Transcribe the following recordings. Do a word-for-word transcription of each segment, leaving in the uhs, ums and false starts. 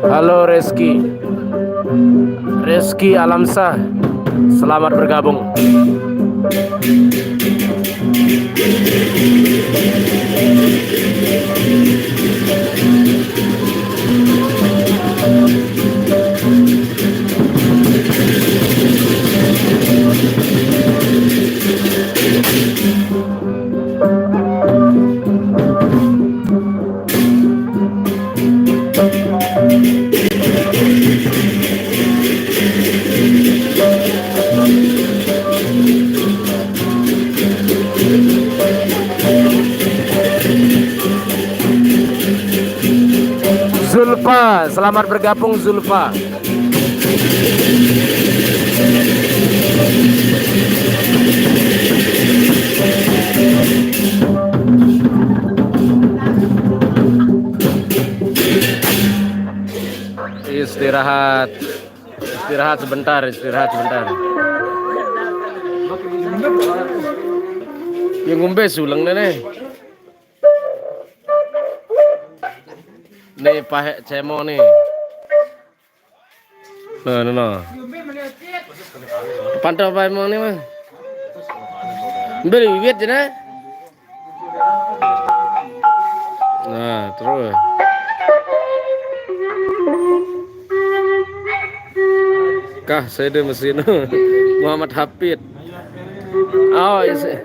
Halo Reski. Reski Alamsah, selamat bergabung. Zulfa, selamat bergabung Zulfa. Istirahat. Istirahat sebentar, istirahat sebentar. Yang ngombe suleng nih. Nih pahek cemo nih. Nah, nah, nah. Pantau apa emang nih, Mas? Beli wiwit ya, nah. Nah, terus. Kah, saya deh mesin. Muhammad Hafid. Oh, isi.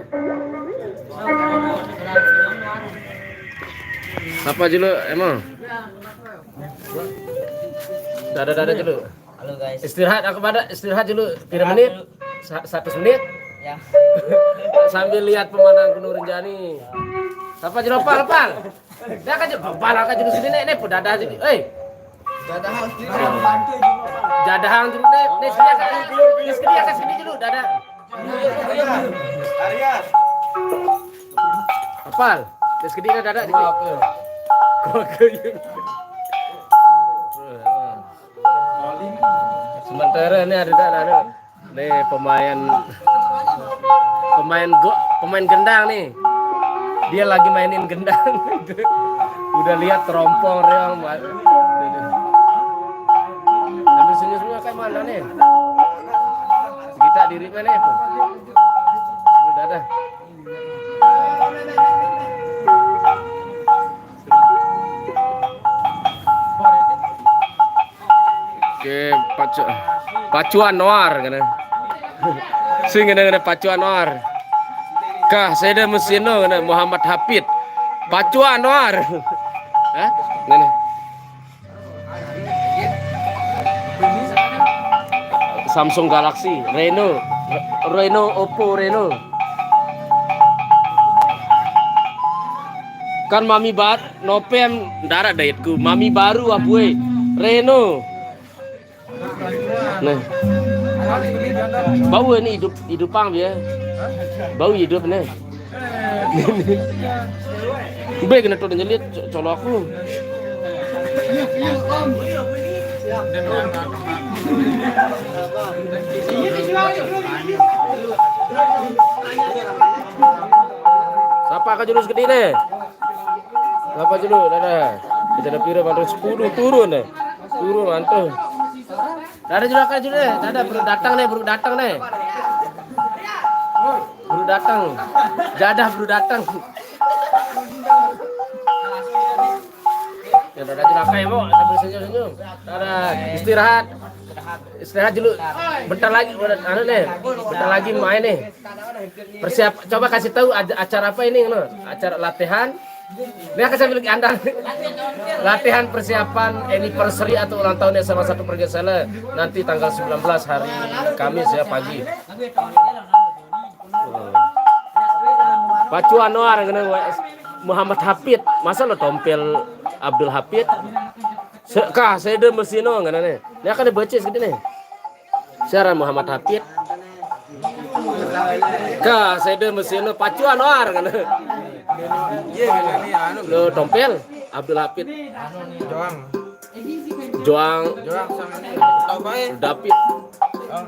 Apa dulu emang? Dada-dada dulu. Halo guys. Istirahat aku pada istirahat dulu. Pira menit? Sa- satu menit. Ya. Sambil lihat pemandangan Gunung Rinjani. Siapa jero pal pal? Dah kan jero pal kan jero sini nek nek dada sini. Eh. Dada harus diri. Dada hang dulu nek nek sini kan. Nek sini kan sini dulu dada. Pal, terus kedina dada dikit. Gol ke. Sementara ini ada dada, ada. Nih pemain, pemain go, pemain gendang nih. Dia lagi mainin gendang. Udah lihat terompong reong. Sambil senyum-senyum kayak mana nih? Kita diri mana itu? Udah dah. Oke, pacu, pacuan noar kene. Sing kene, kene pacuan noar. Kah, saya mesino kene Muhammad Hafid. Pacuan noar. Hah? Kene. Samsung Galaxy, Reno, Reno, Oppo Reno. Kan mami bar, nopem, dara daitku. Mami baru abue. Reno. Nih. Bau ini hidup, hidup pang ya. Bau hidup nih. Be kena tuh nyelit co-, colokku. Siapa ke jurus gede nih? Siapa dulu? Dada. Kita ada pira mantu sepuluh turun nih. Turun mantu. Dada juga kan juga. Dada baru datang nih, baru datang nih. Baru datang. Jadah baru datang. Ya, dada juga kayak mau sambil senyum-senyum. Dada istirahat. Istirahat dulu. Bentar lagi, anu nih. Bentar lagi main nih. Persiap, coba kasih tahu acara apa ini, no? Acara latihan. Ini akan sambil anda latihan persiapan anniversary atau ulang tahun S M A satu Pergesele nanti tanggal sembilan belas hari Kamis ya pagi. Pacuan noar kene Muhammad Hafid. Masa lo tompel Abdul Hafid? Kah, saya de mesino ngene nih. Ini akan dibaca segede nih. Siaran Muhammad Hafid. Kah, saya de mesino pacuan noar kene. Lo tompel Abdul Hafid. Joang. Joang. Joang sama ini. Tahu bae. David. Oh.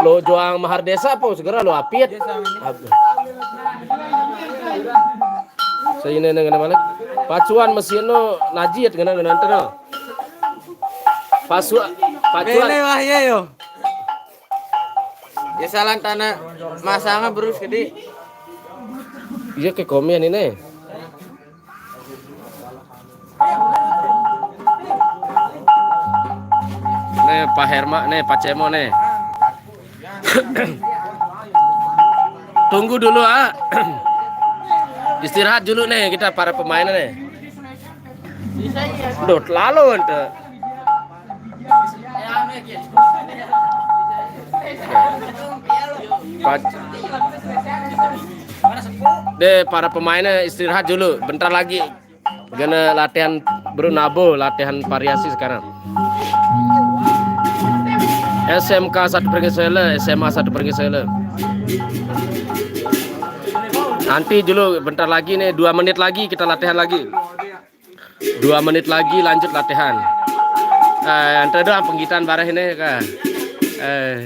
Lo Joang Mahardesa apa segera lo Apit. Saya ini dengan mana? Pacuan mesino najit ngena ngena antara. Pasua, pacuan. Bele wah ya yo. Ya salah tanah masanga berus gede. Iya ke komen ini. Nih Pak Herma, nih Pak Cemo nih. Tunggu dulu ah. Istirahat dulu nih kita para pemain nih. Duh, lalu ente. Deh, para pemainnya istirahat dulu, bentar lagi. Gana latihan Bro Nabo, latihan variasi sekarang. S M K satu Pergesele, S M A satu Pergesele. Nanti dulu bentar lagi nih, dua menit lagi kita latihan lagi. Dua menit lagi lanjut latihan. Eh, ente doang penggitan bareh ini kah. Eh.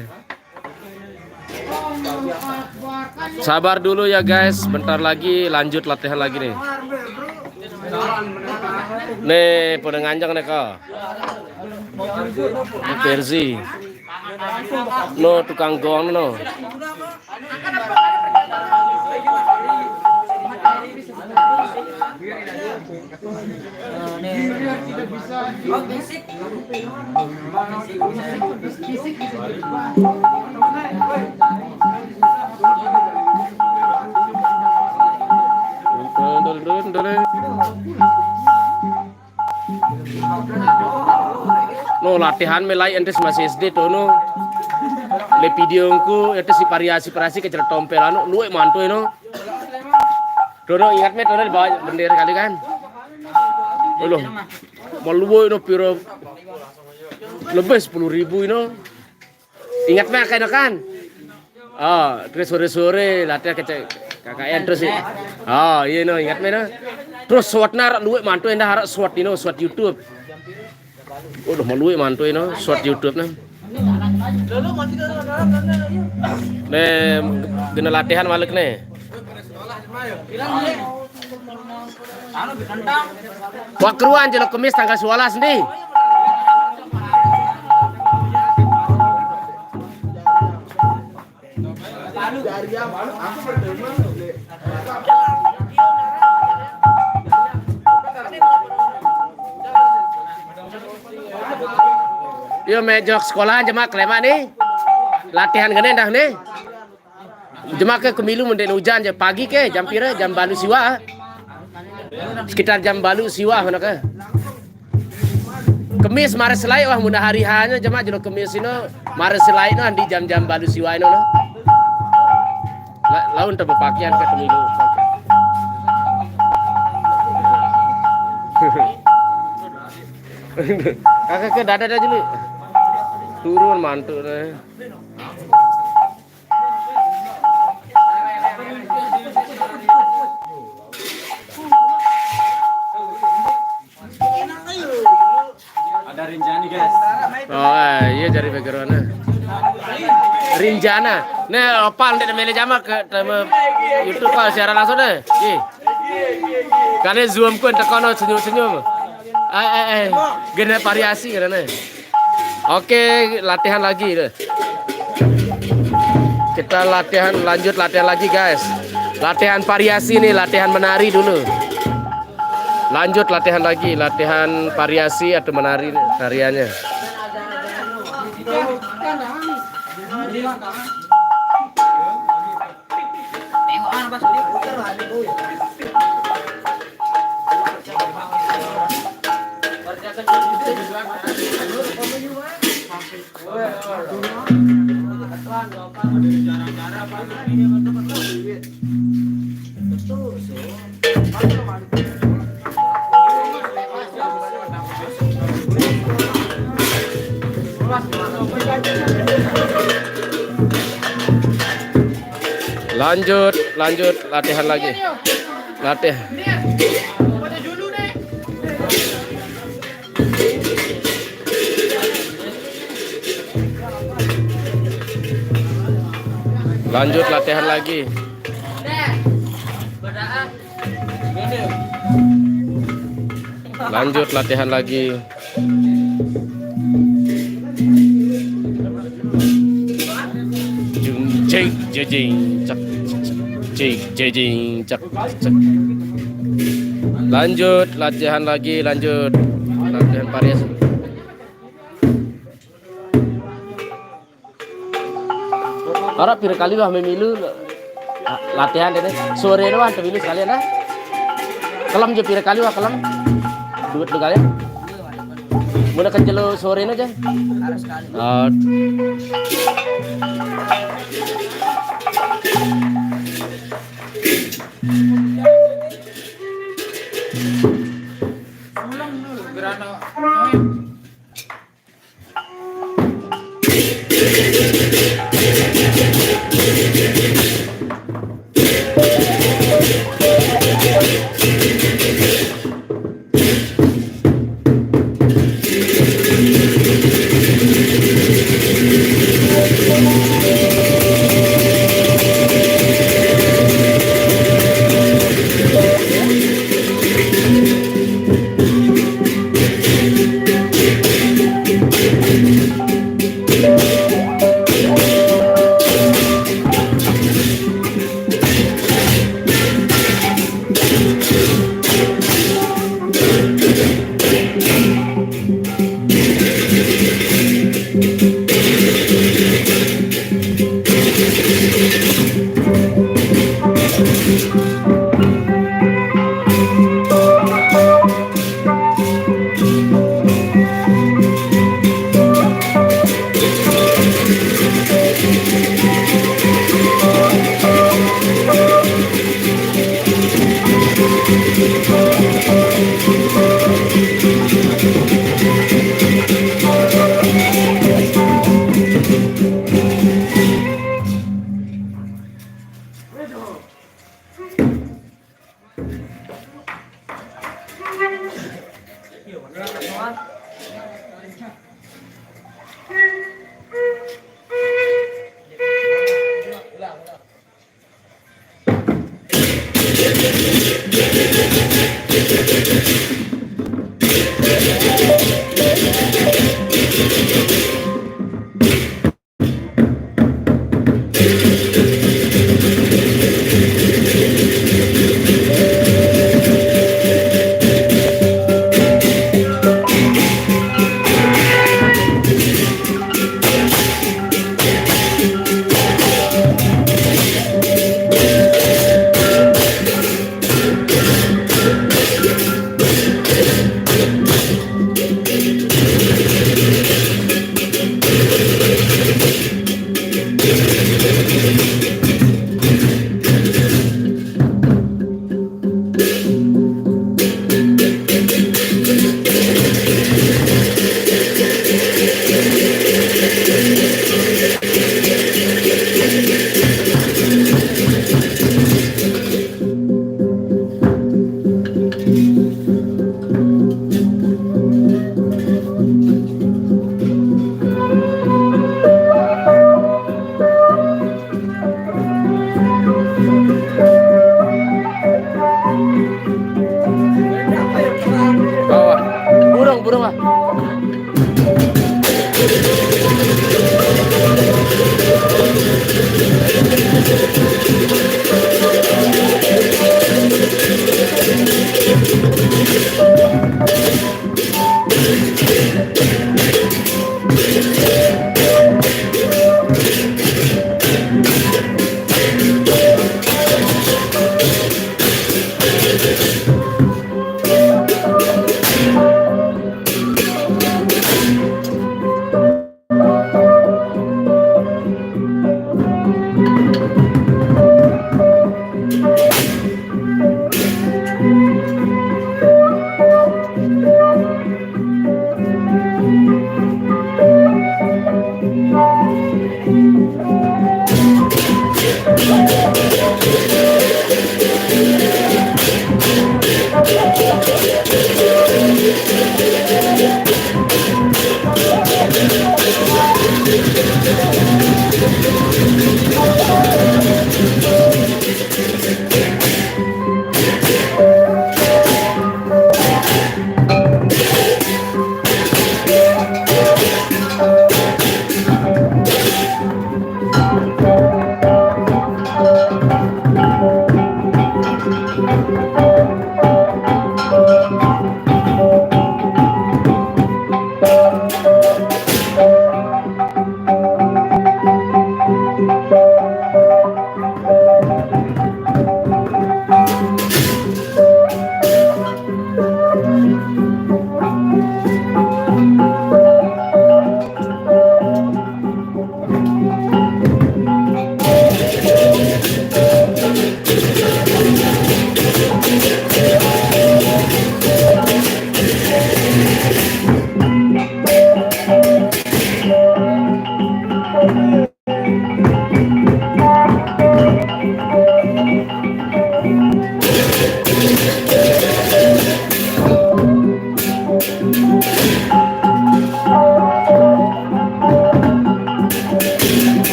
Sabar dulu ya guys, bentar lagi lanjut latihan lagi nih. Nih, pada nganjang nih kok. Ini versi. No tukang gong no. No latihan melai entes masih S D tono. Le video ku entes si variasi variasi kecil tompel anu luwe mantu no. Tono ingat me tono dibawa bendera kali kan. Loh, maluwe no piro lebih sepuluh ribu ino. Ingat me kayak kan. Ah, terus sore-sore latihan ke K K N terus. Ah, iya no, ingat me no. Terus shot na araq lueq mantuk endah araq shot ino, shot YouTube. Udah mau lueq mantuk ino, shot YouTube na. Ne, gene latihan malik ne. Wah, keruan jelo Kemis tanggal sebelas nih. Yo, mejok sekolahan jemaq kelemaq nih. Latihan gene dah nih. Jemaq ke kemilu mun ndeq ujan je pagi ke jam pire? Jam baluq siwaq. Sekitar jam baluq siwaq ngono ke. Kemis mare selaeq wah mun hari H-ne jemaq jelo Kemis ino mare selaeq no andi jam-jam baluq siwaq ino no. La-, laun te bepakean ke kemilu. Kakak ke dada dah jelu. Turun mantuk ne. Ada Rinjani, guys. Oh, eh, iya, jari background-e. Rinjana. Nih, opal ndeq mele jamaq ke teme YouTube, Pak, siaran langsung deh. Ih. Kane zoom ku tekono senyum-senyum. Eh, eh, eh. Gene variasi katanya. Oke, latihan lagi deh. Kita latihan, lanjut latihan lagi, guys. Latihan variasi nih, latihan menari dulu. Lanjut latihan lagi, latihan variasi atau menari tariannya. Lanjut, lanjut latihan lagi. Latih. Lanjut latihan lagi. Lanjut latihan lagi. Jung, jing, jejing, cek, cek, cek. Jing, jejing, cek, cek. Lanjut latihan lagi, lanjut. Latihan variasi. Araq pire kali wah memilu latihan dene. Sore wah te milu sekalian dah. Kelem je pire kali wah kelem. Due, due kali. Mun kejelo sore aja. Oh. Bawah. Burung, burung lah.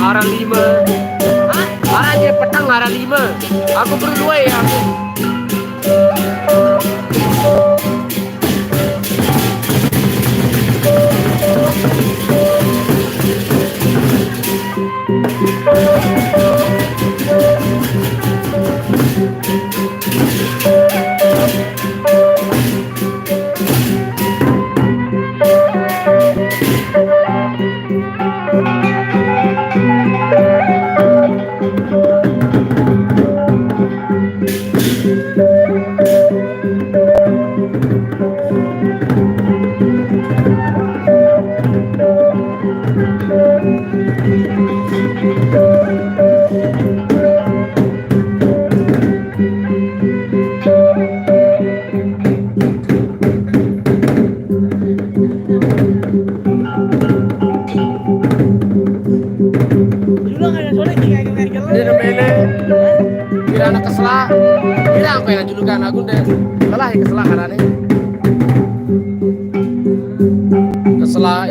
Arah lima. Arah dia petang arah lima. Aku berdua ya. Apa yang julukan aku deh? Salah ya, kesalahan ini. Kesalahan.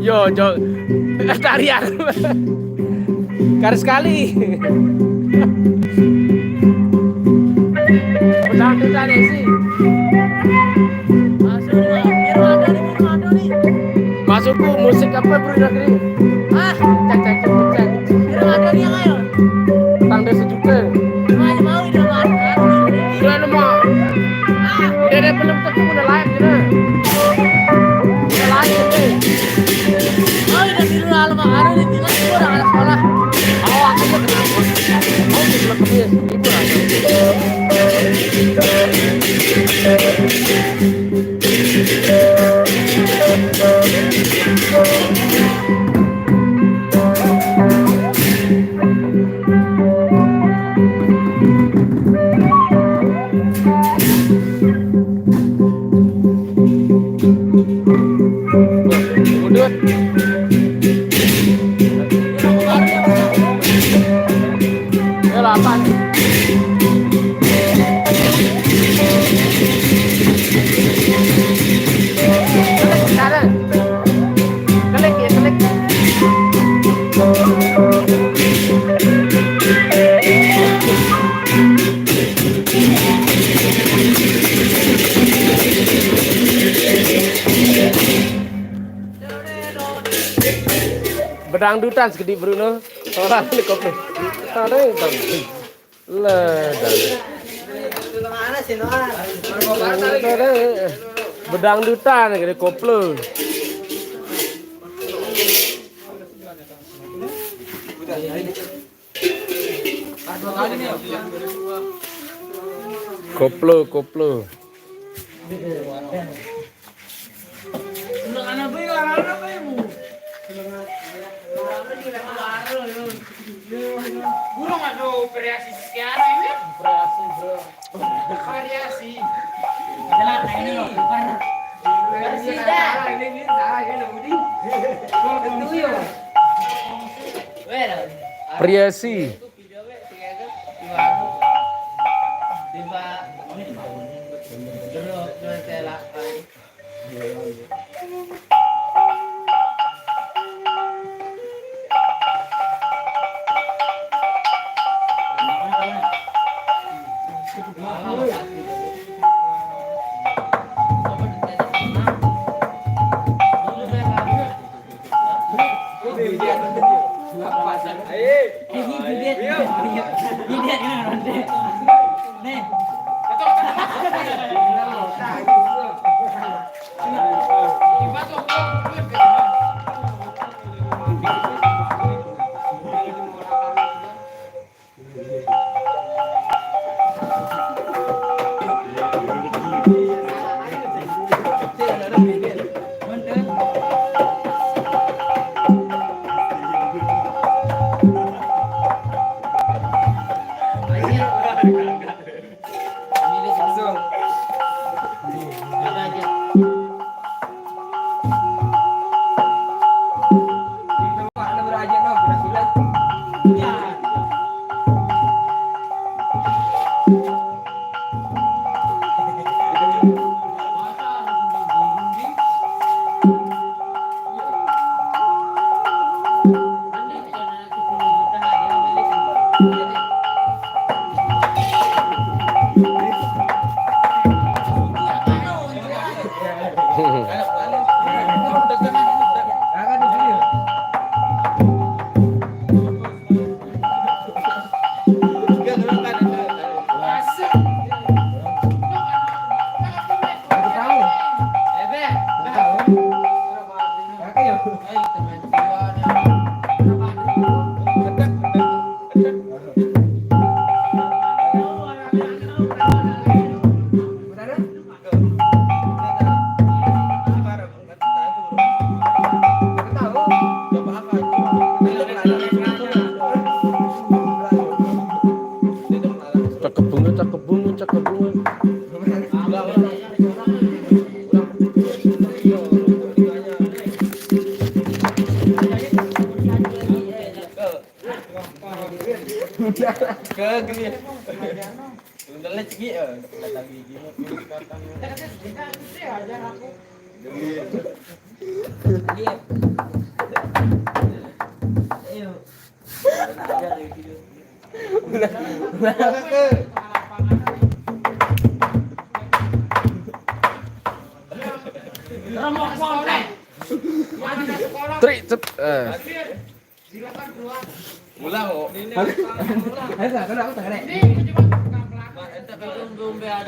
Yo, jo, tarian. Kar sekali. Udah, udah, Desi. Masuk, Bang. Biar ada nih, biar ada nih. Masukku musik apa, Bro Negeri? Hah? Cek, cek, cek, cek. Biar ada nih yang ayo. Tang desa juga. Mau, mau, udah, Bang. Udah, lu mau. Ah. Udah, udah, belum tentu udah live, gitu. Udah live, gitu. Oh, udah di luar, Bang. Ada di luar, gua udah anak sekolah. Oh, aku juga kenal. Oh, di belakangnya. Ibu rasa. Dangdutan sekedip, Bruno. Orang ni koplo. Ada yang tahu. Lah, dangdut. Bedangdutan kena koplo. Koplo, koplo. Burung ada variasi sekian ini. Variasi, bro. Variasi. Adalah ini loh, bukan. Variasi dah. Ini, ini salah, ini loh, Budi. Betul ya. Well. Variasi. Cakep banget, cakep banget, cakep banget. Kageli. Udah lecek ya. Tri, cep, eh. Ulang, kok. Ayo, tak, tak, tak, tak. Dari ya.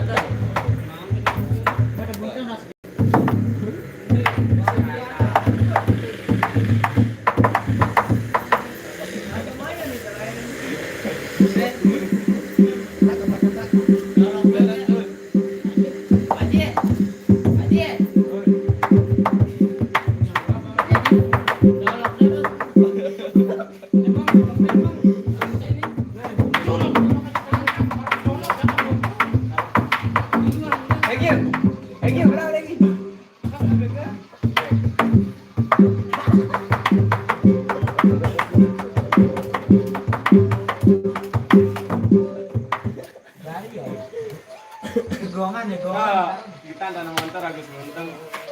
Gegongan, gegongan. Nah, kita tanam motor Agus Monteng.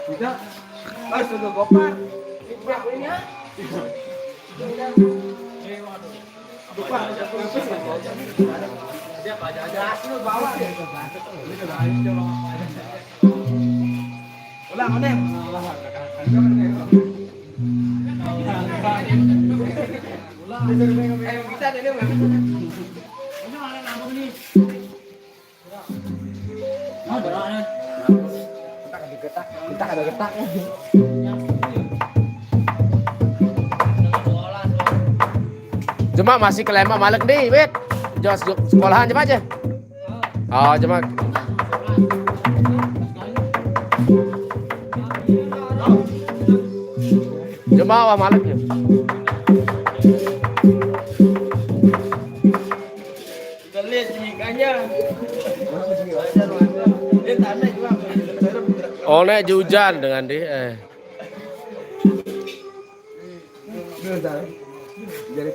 Kita harus ke Gopar. Lupa. Siapa aja, aja. Gas lu bawa. Ulang, Onem. Cuma masih kelema malek nih, wit. Jos sekolahan cuma aja. Oh, cuma. Cuma wah malek ya. Kita lihat jemikanya. Dia tanah juga. Oh, nek hujan dengan di eh. Dari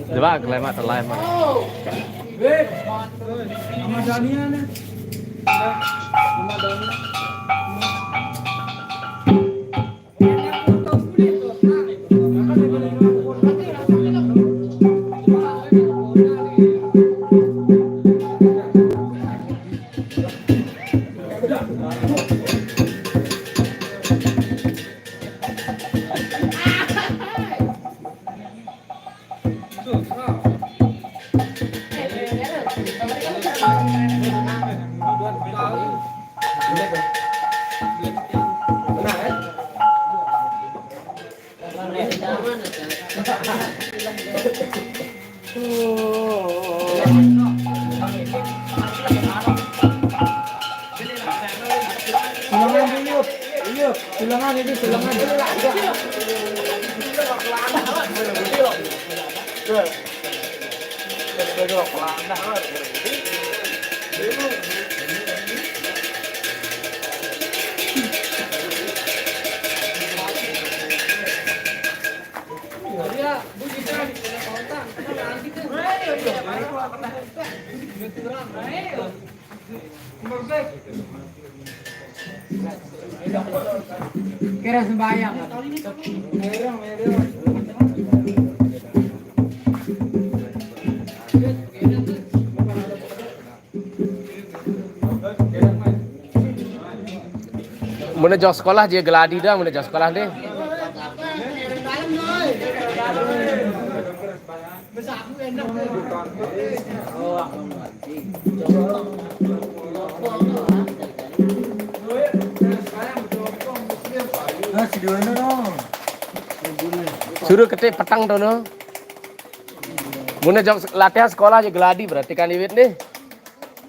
Coba kelima terlalu. Silangan dulu. Iya, silangan itu silangan. Kira sembahyang. Muna jok sekolah je geladi dah, muna jok sekolah deh. Suruh ketik petang tuh no. Muna jok latihan sekolah je geladi berarti kan iwit nih.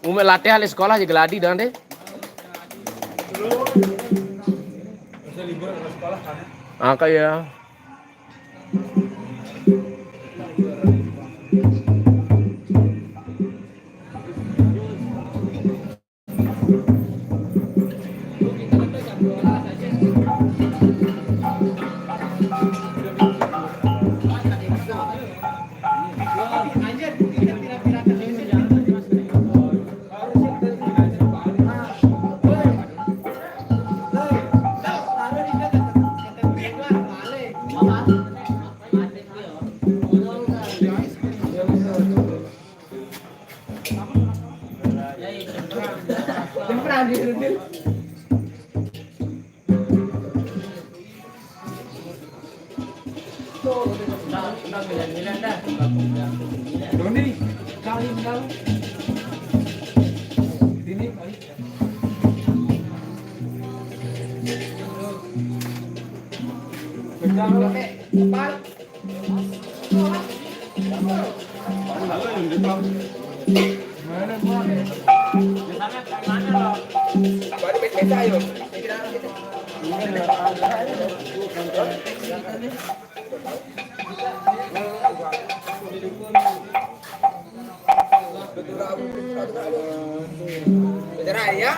Ume latihan di sekolah je geladi dong deh. Ah, kayak. Doni, kali kau. Dini, Arya,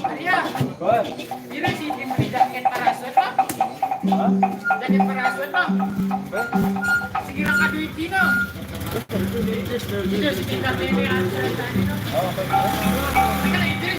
Arya, ini si tim jaket parasut, Bang. Jaket parasut, Bang. Sekira kaduit dino. Itu si tim jaket ini, Arya. Mereka itu,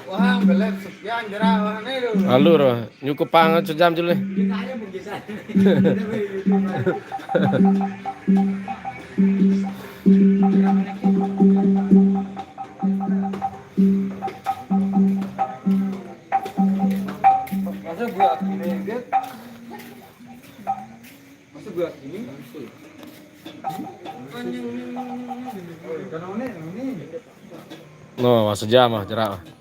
Wah, belek sekian jerah wah nih. Alur, wah. Nyukup pangan sejam dulu nih. Masa buat gini, Dit? Masa buat gini? Kan ini. No, wah, sejam, wah, jerah, wah.